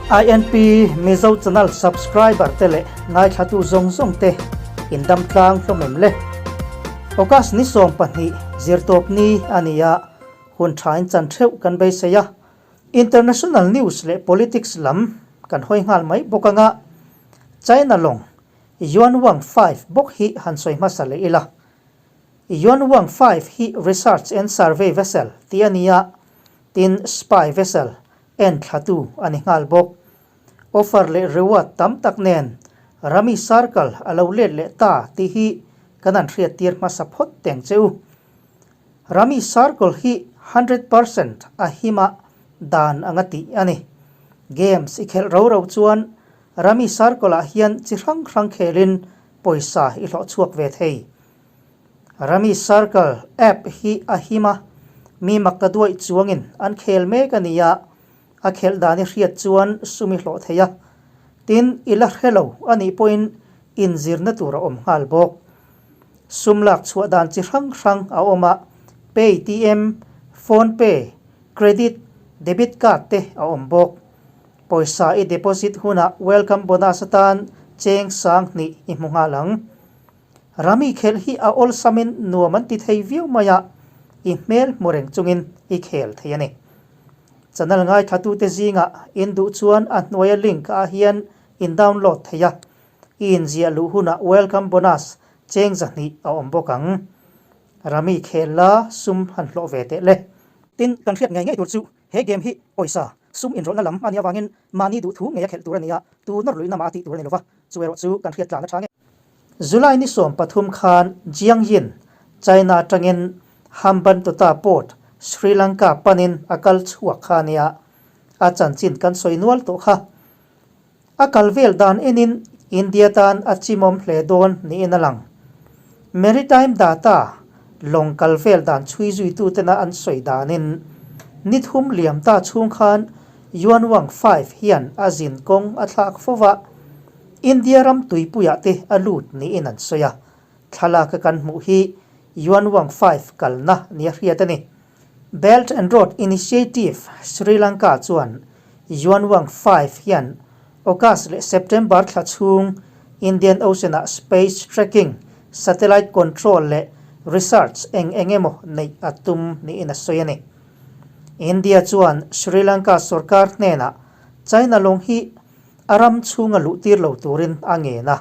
INP Mizo Channel subscriber te leh ngaithlatu zawng zawng te in dam tlang hlawm em le? August ni 12 zirtawp ni a ni a, hun thain chan theuh kan beisei a. International news leh politics lam kan hawi nghal mai bawk anga, China lawng Yuan Wang 5 bawk hi han sawi hmasa leh ila. Yuan Wang 5 hi research and survey vessel tih a ni a, tin spy vessel en thlatu a ni nghal bawk. Offer leh reward tam tak nen Rami Sarkal a lo let leh ta tih hi kan han hriattir hmasa phawt teng che u. Rami Sarkal hi 100% a hima dan anga tih a ni. Games i khelh ro ro chuan Rami Sarkal-ah hian chi hrang hrang khelin pawisa i hlawh chhuak ve thei. Rami Circle app hi a him a, mi mak ta duaih chuangin an khel mek a ni a, a khelh dan i hriat chuan sum i hlawh thei a. Tin, i la hre lo a nih pawhin inzirna tur a awm nghal bawk. Sum lak chhuah dan chi hrang hrang a awm a, Paytm, PhonePe, Credit, Debit Card te a awm bawk. Pawisa i deposit hunah welcome bonus atan cheng 2000 i hmu nghal ang. Rami khelh hi a awlsamin nuam an ti thei viau mai a, i hmel hmu reng chungin i khel thei a ni. Channel ngaithlatute zingah in duh chuan a hnuaia link ah hian in download thei a, i inziah luh hunah welcome bonus cheng 200 a awm bawk ang. Rami khel la sum han hlawh ve teh le. Tin, kan hriat ngei ngei tur chu he game hi pawisa sum inrawlhna lam a nih avangin mahni duh thu ngei a khelh tur a ni a, tu nawr luihna mah a tih tur a ni lo va, chu erawh chu kan hriat tlan a tha ngei. July ni 13 khan Jiang Yin, China atangin Hambantota Port, Sri Lanka panin a kal chhuak kha a nia, a chanchin kan sawi nual tawh kha. A kal vel dan enin India tan a chimawm hle dawn niin a lang. Maritime data lawng kal vel dan chhui zuitutena an sawi danin ni thum liam ta chhung khan Yuan Wang 5 hian a zin kawng a thlak fo va, India ram tuipuiah te a lut niin an sawi a, thlalak a kan hmuh hi Yuan Wang 5 kalna nia hriat a ni. Belt and Road Initiative Sri Lanka chuan Yuan Wang 5 hian August leh September thla chhung Indian Ocean-ah space tracking, satellite control leh research eng eng emaw neih a tum niin a sawi a ni. India chuan Sri Lanka sorkar hnenah China lawng hi a ram chhunga luh tir lo turin a ngen a.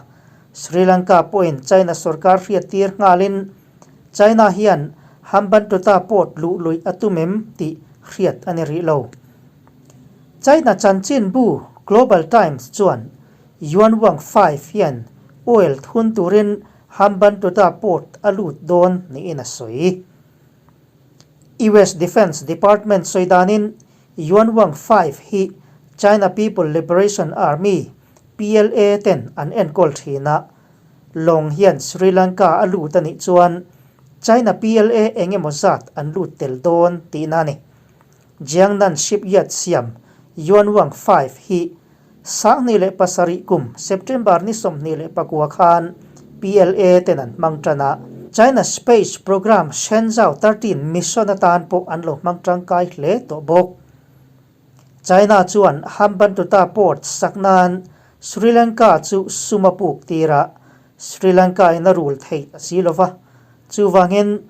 Sri Lanka pawhin China sorkar hriat tir nghalin China hian Hambantota port luh luih a tum em tih hriat a ni rih lo. China chanchinbu Global Times chuan Yuan Wang 5 hian oil thun turin Hambantota port a lut dawn niin a sawi. US Defense Department sawi danin Yuan Wang 5 hi China People Liberation Army, PLA, ten an enkawl thin a, lawng hian Sri Lanka a lut a nih chuan China PLA eng emaw zat an lut tel dawn tihna a ni. Jiangnan Shipyard siam Yuan Wang 5 hi 2007 kum September ni 29 khan PLA ten an hmang tan a, China Space Program Shenzhou 13 mission atan pawh an lo hmang tangkai hle tawh bawk. China chuan Hambantota port sak nan Sri Lanka chu sum a puk tir a, Sri Lanka in a rul theih a si lova, chuvangin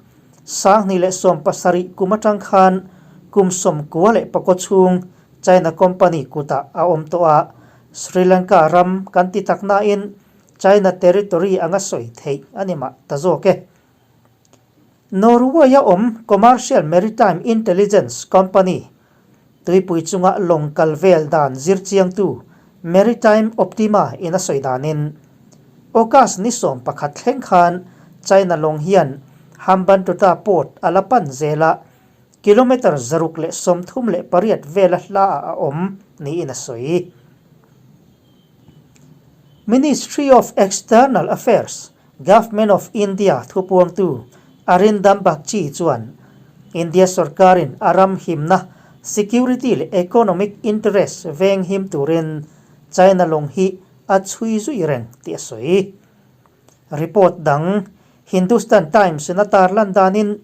2017 kum atang khan kum 94 chhung China company kutah a awm tawh a, Sri Lanka ram kan ti tak nain China territory anga sawi theih a ni mah ta zawk e. Norway-a awm Commercial Maritime Intelligence Company tuipui chunga lawng kal vel dan zirchiangtu Maritime Optima in a sawi danin August ni 11 thleng khan China lawng hian Hambantota port a la pan zel a, kilometre 638 vela hlaah a awm niin a sawi. Ministry of External Affairs, Government of India thupuangtu Arindam Bagchi chuan India sorkarin a ram himna, security leh economic interest veng him turin China lawng hi a chhui zui reng tih a sawi. Report dang Hindustan Times in a tarlan danin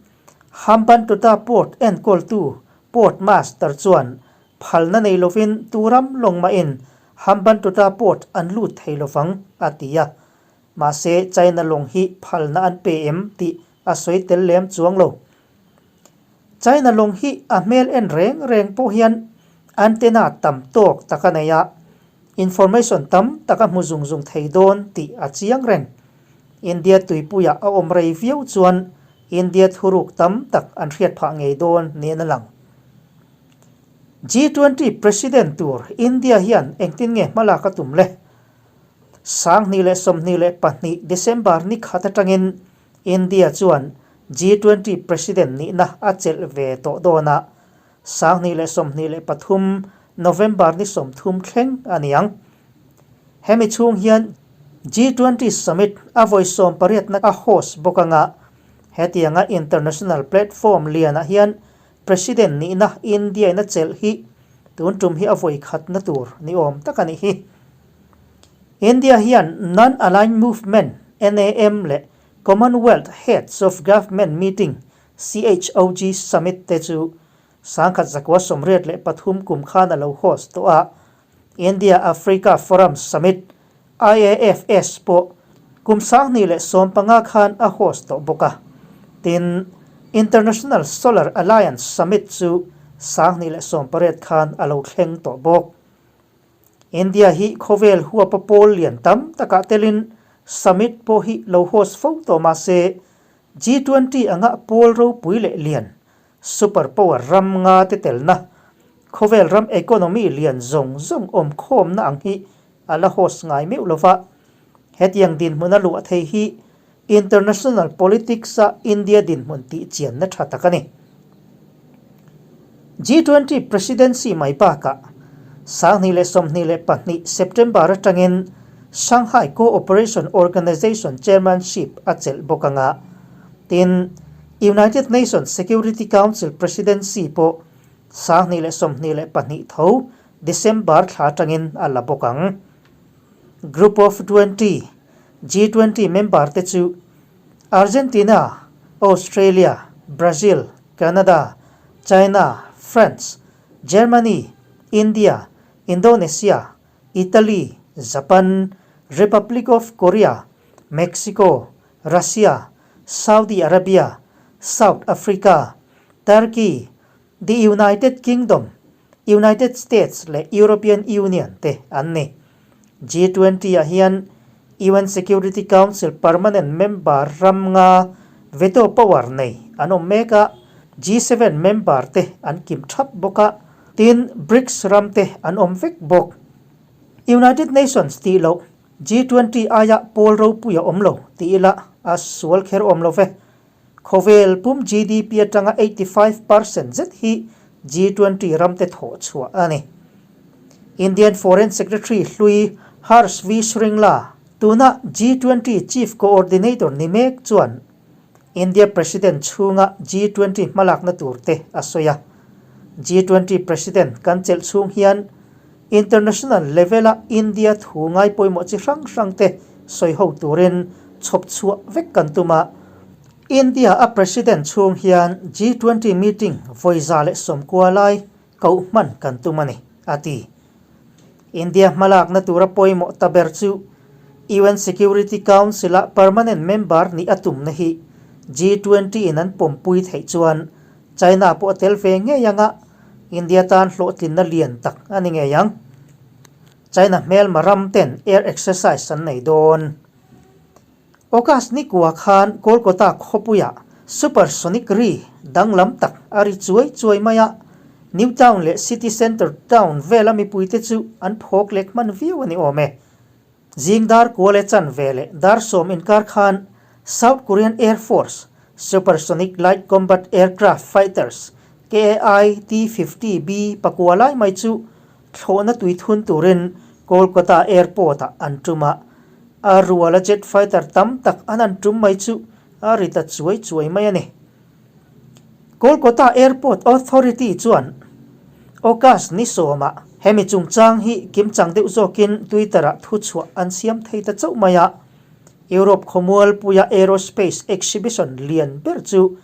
Hambantota Port enkawltu Port Master chuan. Phalna nei lovin tu ram lawng mahin Hambantota Port an lut thei lovang, a ti a. Mahse, China lawng hi phalna an pe em tih a sawi tel lem chuang lo. China lawng hi a hmel en reng reng pawh hian antenna tam tawk tak a nei a, information tam tak a hmu zung zung thei dawn tih a chiang reng. India tuipuiah a awm rei viau chuan India thuruk tam tak an hriat phah ngei dawn niin a lang. G20 President tur India hian engtin nge hmalak a tum le? 2022 December ni khat atangin India chuan G20 President nihna a chelh ve tawh dawn a, 2023 November ni 30 thleng a ni ang. Hemi chhung hian G20 Summit a vawi sawmpariatna a host bawk anga, hetianga international platform lianah hian President nihna India in a chelh hi tun tum hi a vawi khatna tur ni awm tak a nih hi. India hian Non-Aligned Movement, NAM, leh Commonwealth Heads of Government Meeting, CHOG, Summit te chu 1983 kum khan a lo host tawh a. India-Africa Forum Summit, IAFS, pawh kum 2015 khan a host tawh bawk a. Tin, International Solar Alliance Summit chu 2018 khan a lo thleng tawh bawk. India hi khawvel huapa pawl lian tam takah telin summit pawh hi lo host fo tawh mah se, G20 anga pawl ropui leh lian Super power ram nga te telna, khawvel ram economy lian zawng zawng awm khawmna ang hi a la host ngai meuh lo va. Hetiang dinhmun a luah thei hi international politics a India dinhmun tih chianna tha tak a ni. G20 presidency mai bakah 2022 September atangin Shanghai Cooperation Organization chairmanship a chelh bawk anga, tin, United Nations Security Council Presidency pawh 2022 tho December thla atangin a la bawk ang. Group of 20, G20 member te chu Argentina, Australia, Brazil, Canada, China, France, Germany, India, Indonesia, Italy, Japan, Republic of Korea, Mexico, Russia, Saudi Arabia, South Africa, Turkey, the United Kingdom, United States leh European Union te an ni. G20 ah hian UN Security Council permanent member ram nga veto power nei an awm mek a, G7 member te an kim thap bawk a, tin BRICS ram te an awm vek bawk. United Nations tih loh G20 aia pawl ropui a awm lo tih ila a sual kher awm lo ve. Khawvel pum GDP atanga 85 percent zet hi G20 ramte thawh chhuah a ni. Indian Foreign Secretary hlui Harsh V Shringla tuna G20 Chief Coordinator ni mek chuan India President chhunga G20 hmalakna turte a sawi a. G20 President kan chelh chhung hian International level-a India thu ngai pawimawh chi hrang hrangte sawi ho turin chhawp chhuah vek kan tum a. India a President chhung hian G20 meeting vawi 190 lai koh hman kan tum a ni, a ti. India hmalakna tura pawimawh ta ber chu UN Security Council-a permanent member nih a tumna hi G20 in an pawmpui theih chuan China pawh a tel ve ngei ang a, India tan hlawhtlinna lian tak a ni ngei ang. China hmelma ram ten air exercise an nei dawn. August ni kua khan Kolkata khawpuiah supersonic ri danglam tak a ri chuai chuai mai a, New Town leh City Centre town vela mipuite chu an phawk lek hman viau a ni awm e. Zing dar kua leh chan ve leh dar sawm inkar khan South Korean Air Force Supersonic Light Combat Aircraft Fighters KAI T-50B pakua lai mai chu thlawhna tui thun turin Kolkata Airport-ah an tum a, a ruala jet fighter tam tak an han tum mai chu a ri ta chuai chuai mai a ni. Kolkata Airport Authority chuan August ni sawmah hemi chungchang hi kimchang deuh zawkin Twitter-ah thuchhuah an siam thei ta chauh mai a, Europe khawmualpuia aerospace exhibition lian ber chu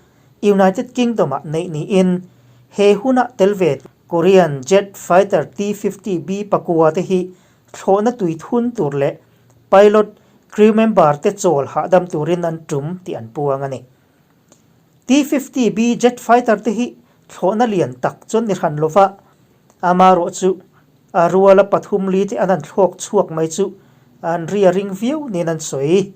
United Kingdom-ah neih niin he huna tel ve. Korean jet fighter T-50B pakua te hi thlawhna tui thun tur leh pilot, crew member te chawl hahdam turin an tum tih an puang a ni. T-50B jet fighter te hi thlawhna lian tak chuan ni hran lova, amarawh chu a ruala pathum li te an han thlawk chhuak mai chu an ri a ring viau niin an sawi.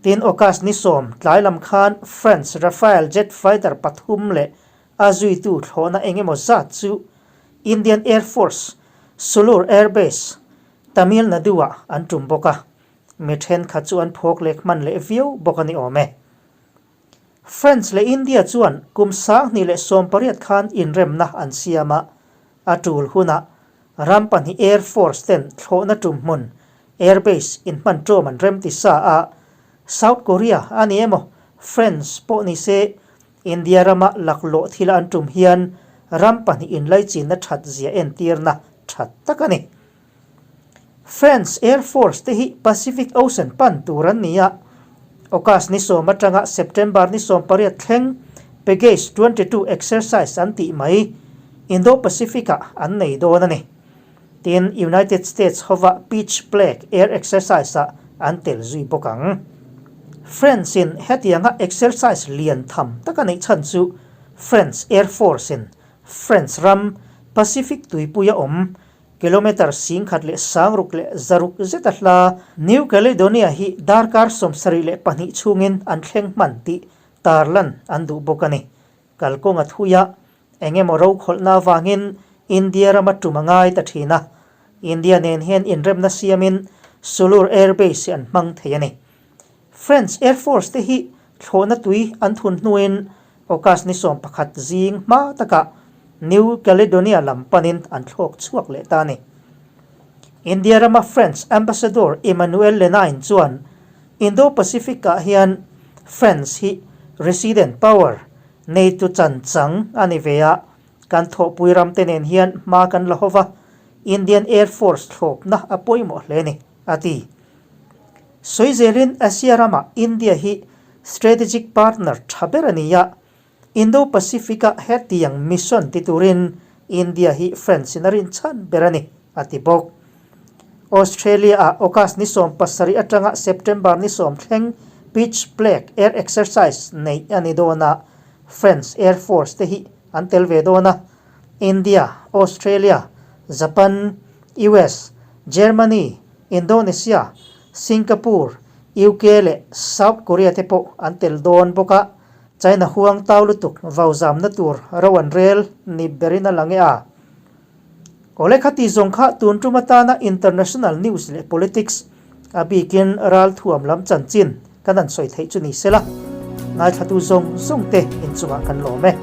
Tin, August ni sawm tlai lam khan France Rafale jet fighter pathum leh a zuitu thlawhna eng emaw zat chu Indian Air Force Sulur Air Base, Tamil Nadu-ah an tum bawk a, mi thenkhat chu an phawk lek hman leh viau bawk a ni awm e. France leh India chuan kum 2018 khan inremna an siam a, a tul hunah ram pahnih Air Force ten thlawhna tum hmun, Air Base, inhman ṭawm an rem ti sa a, South Korea a ni emaw France pawh ni se India rama laklawh thila an tum hian ram pahnih inlaichinna that zia entirna that tak a ni. France Air Force te hi Pacific Ocean pan tur an ni a, August ni sawm atanga September ni 18 thleng Pegase 22 exercise an tih mai Indo-Pacific-ah an nei dawn a ni. Tin, United States hova Pitch Black air exercise-ah an tel zui bawk ang. France-in hetianga exercise lian tham taka neih chhan chu France Air Force-in France ram Pacific tuipuia awm kilometre 16,600 zeta hla New Caledonia hi darkar 72 chhungin an thleng hman tih tarlan an duh bawk a ni. Kalkawnga thuia Eng emaw rokhawlhna avangin India rama tum a ngai ta thin a, India nen hian inremna siamin Sulur Air Base hi an hmang thei a ni. French Air Force te hi thlawhna tui an thun hnuin August ni 11 zing hma takah New Caledonia lam panin an thlawk chhuak leh ta a ni. India rama French Ambassador Emmanuel Lenain chuan Indo-Pacific-ah hian France hi resident power Neitu chan chang a ni ve a, kan thawhpui ram te nen hian hma kan la hova, Indian Air Force thlawpna a pawimawh hle ni, a ti. Sawi zelin Asia ramah India hi strategic partner tha ber a ni a, Indo-Pacific-a hetiang mission ti turin India hi France-in a rinchhan ber a ni, a ti bawk. Australia-ah August ni 17 atanga September ni 10 thleng Pitch Black air exercise neih a ni dawn a, France Air Force te hi an tel ve dawn a, India, Australia, Japan, US, Germany, Indonesia, Singapore, UK leh South Korea te pawh an tel dawn bawk a, China huang tau lutuk vau zamna tur ro an rel ni berin a lang e a. Awle khati zawng kha tun tum atana international news leh politics a bikin ral thuam lam chanchin kan han sawi theih chu ni sela, ngaithlatu zawng zawng te inchungah kan lawm e.